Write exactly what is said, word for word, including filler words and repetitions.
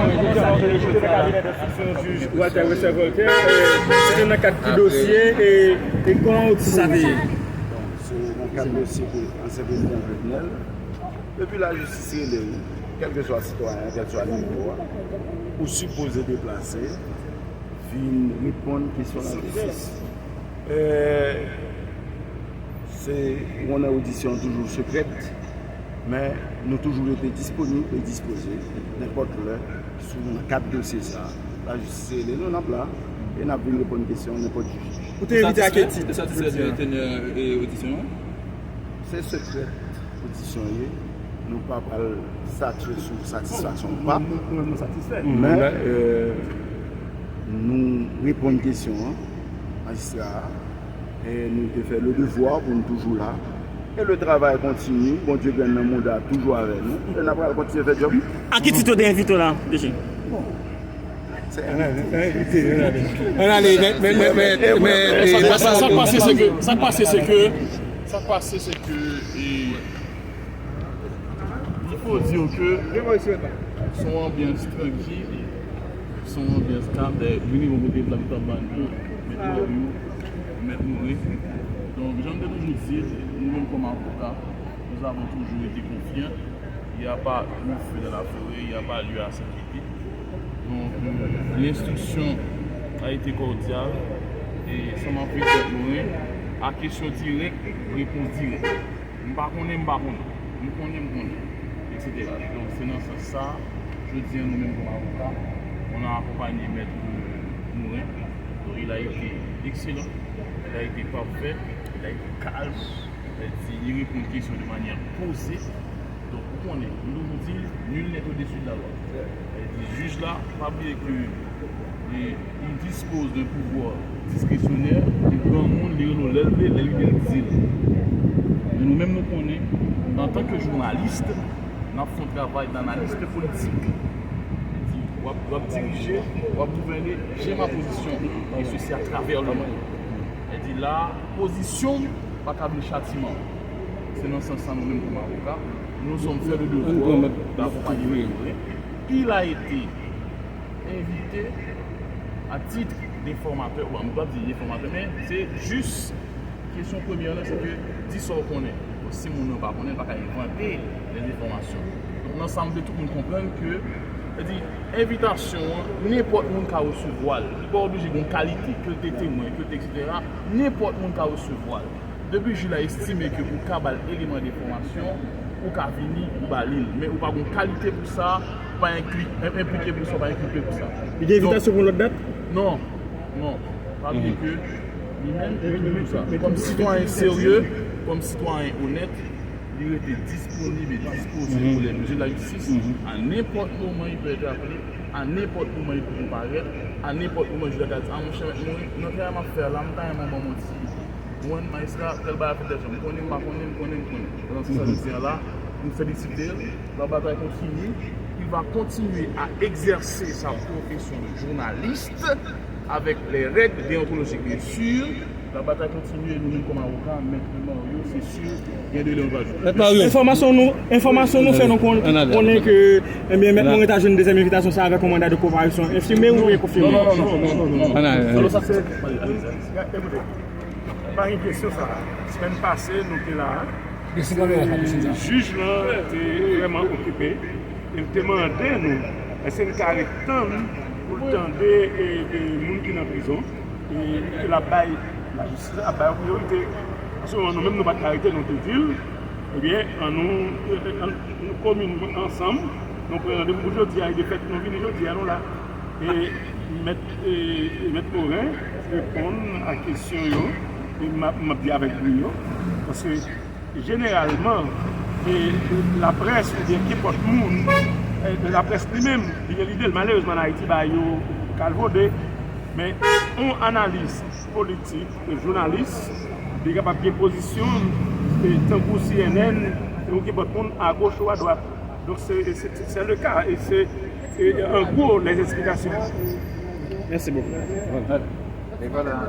Jou te nan kabinè enstriksyon jij Walter Wesser Voltaire, e, se te nan kad ki dosye, e, e kòman ou di sa te ye? Se nan kad dosye pou ansyen prezidan Jovenel. Depi lajistis rele w, kèlkeswa sitwayen, kèlkeswa nivo a, ou sipoze deplase, vin reponn kesyon lajistis. E, se, konnen odisyon toujou sekrè, men nou toujou rete disponib e dispoze, nenpòt lè, sou, nan kad dosye sa a. Lajistis rele nou, n ap la, e n ap vin reponn kesyon nenpòt jij. Ou te envite a ki tit? Ou satisfè de tenè e odisyon an? Se sekrè odisyon ye. Nou pa pral statye sou satisfaksyon ou pa. Nou, nou, nou, nou satisfè. Men, e, nou reponn kesyon an, majistra a, e nou te fè le devwa pou nou toujou la. E le travay kontinye, Bondye grenn nan mouda toujou avè nou, e n ap pral kontinye fè djòb nou. A ki tit yo te envite w la, D G? Ann ale, ann ale, mèt, mèt, mèt, mèt, mèt, e, sa, sa, sa k pase, se ke, sa k pase, se ke, sa k pase, se ke, e, il faut dire que se yon anbyans trankil, se yon anbyans kalm, dayè, minimòm ou te vle ta ban nou, mèt Mario, mèt Morin. Donk, jan m te toujou di l, nou menm kòm avoka, nous avons toujours été confiants. Il n'y a pas eu feu dans la forêt, il n'y a pas lieu à s'inquiéter. Donc, euh, l'instruction a été cordiale. E sa m ap repete nou, a kesyon dirèk, repons dirèk. M pa konnen, m pa konnen. M konnen, m konnen, et cetera. Donk, se nan sans sa, jodi a, nou menm kòm avoka, on a accompagné Maître Morin. Donc, il a été excellent, il a été parfait, il a été calme. Sa vle di, li reponn kesyon de manyè poze. Donk, ou konnen, nou toujou di, nul n'est au-dessus de la loi. Sa vle di, jij la, pa bliye ke li, li dispose d'un pouvoir diskresyonè, li granmoun, li rele w lè l vle, lè l vle, l di l. Men nou menm, nou konnen, antanke jounalis, n ap fè yon travay d'analyste politique. Sa vle di, w ap, w ap dirije, w ap gouvène, j'ai ma position, et ceci à travers le monde. Sa vle di, la, pozisyon m pa ka vle chatiman. Se nan sans sa nou menm kòm avoka, nous sommes faits le devoir d'accompagner Maître Morin. Il a été invité à titre d'informateur, bon, m pa di enfòmatè, men se jis kesyon premyè la, se ke di sa w konnen. Bon, si moun nan pa konnen, l pa ka envante dèzenfòmasyon. Donk, nan sa, m vle tout moun konprann ke, sa vle di, envitasyon an, nenpòt moun ka resevwa l. Li pa oblije gen yon kalite, ke l te temwen, ke l te et cetera. Nenpòt moun ka resevwa l. Depi jij la estime ke ou ka ba l eleman de enfòmasyon, ou ka vini, ou ba li l. Men ou pa gen kalite pou sa, ou pa enkli, enplike pou sa, ou pa enklipe pou sa. Li gen envitasyon pou yon lòt dat? Non, non. Pa bliye ke li menm, li menm pou sa. Kòm sitwayen serye, kòm sitwayen onèt, li rete disponib e dispoze pou lè jij la jistis. A nenpòt moman, il peut être appelé, a nenpòt moman, il peut comparaître, a nenpòt moman, jij la ka di, a monchè, mèt Morin, nan travay m ap fè a la, m ta renmen w ban m yon ti Mwen, majistra, tèl bagay fèt tèl jan. M konnen, m pa konnen, m konnen, m konnen. Nan sans sa, jodi a la, nou felisite l. La bataille continue. Il va continuer à exercer sa profession de journaliste avec les règles déontologiques, bien sûr. La bataille continue, nou menm kòm avoka, mèt Mario, se si, gen de lè nou va jwenn. Mèt Mario. Enfòmasyon nou, enfòmasyon nou fè nou kon-, konnen ke, ebyen, mèt Morin ta jwenn dezyèm envitasyon sa avèk yon manda de konparisyon enfime ou konfime? Non, non, non, non, non, non, non. Alò, sa se, ekoute, pa gen kesyon sa. Semèn pase, nou te la. Jij lan te vrèman okipe. E l te mande nou, èske n ka ret tann pou l tande, e, e, moun ki nan prizon, e, ke l ap bay, lajistis ap bay yo priyorite. Paske nou menm, nou pa t ka rete, nou te di l, ebyen, ann nou, e, e, ann nou kominike ansanm, nou pran randevou pou jodi a, e de fèt, nou vini jodi a, nou la. E mèt, e, e mèt Morin reponn a kesyon yo, e m ap, m ap di avèk brio, paske jeneralman, e, laprès oubyen kenpòt moun, e, laprès li menm, li gen lide l, malerezman, ann Ayiti, bagay yo kalvode, men yon analis politik, jounalis, li kapab gen pozisyon, e, tankou C N N, ou kenpòt moun, agoch ou adwat. Donk, se, se, se, se le ka, e se, e, an gwo, lè esplikasyon. Mèsi bokou. E vwala.